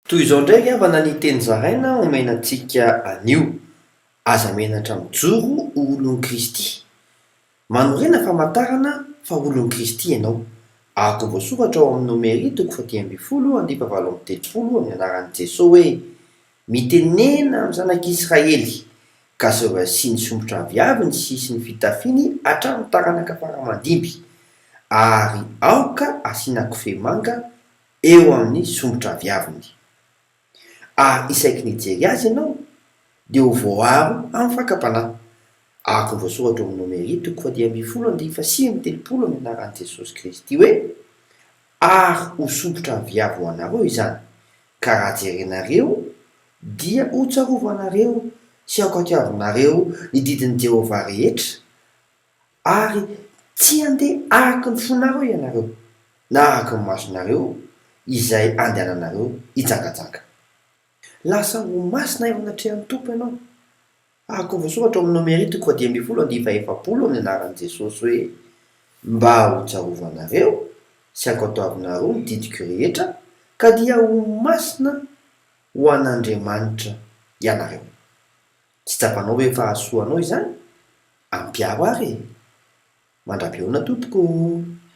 Toy izao indray ry havana ny teny zaraina omena antsika anio, Aza menatra mijoro ho olon'i Kristy. Manorena famantarana fa olon'i Kristy ianao. Araka ny voasoratra ao amin'ny Nomery toko fahadimy ambin'ny folo andiany fahavalo amby telopolo amin'ny anaran'i Jesoa hoe, Mitenena amin'ny zanak'Israely, ka asaivo asiany somotra aviavy ny sisin'ny fitafiany hatramin'ny taranaka fara aman-dimby, ary aoka asiana kofehy manga eo amin'ny somotra aviaviny. Ary isaky ny hijery azy ianao, dia ho voaaro amin'ny fakam-panahy, araka ny voasoratra ao amin'ny Nomery toko fahadimy ambin'ny folo andininy fahasivy amby telopolo amin'ny anaran'i Jesosy Kristy hoe, Ary ho somotra aviavy ho anareo izany, ka raha jerenareo, dia hotsarovanareo sy hankatoavinareo ny didin'i Jehovah rehetra, Ary tsy handeha araka ny fonareo ianareo, na araka ny masonareo izay andehananareo hijangajanga. Lasa ho masina eo anatrehan'ny Tompo ianao, araka ny voasoratra ao amin'ny Nomery toko fahadimy ambin'ny folo andiany fahefapolo amin'ny anaran'i Jesosy hoe, Mba hotsarovanareo sy hankatoavinareo ny didiko rehetra, ka dia ho masina ho an'Andriamanitra ianareo. Tsy tsapanao ve fa hahasoa anao izany? Ampiharo ary e! Mandra-pihaona tompoko o!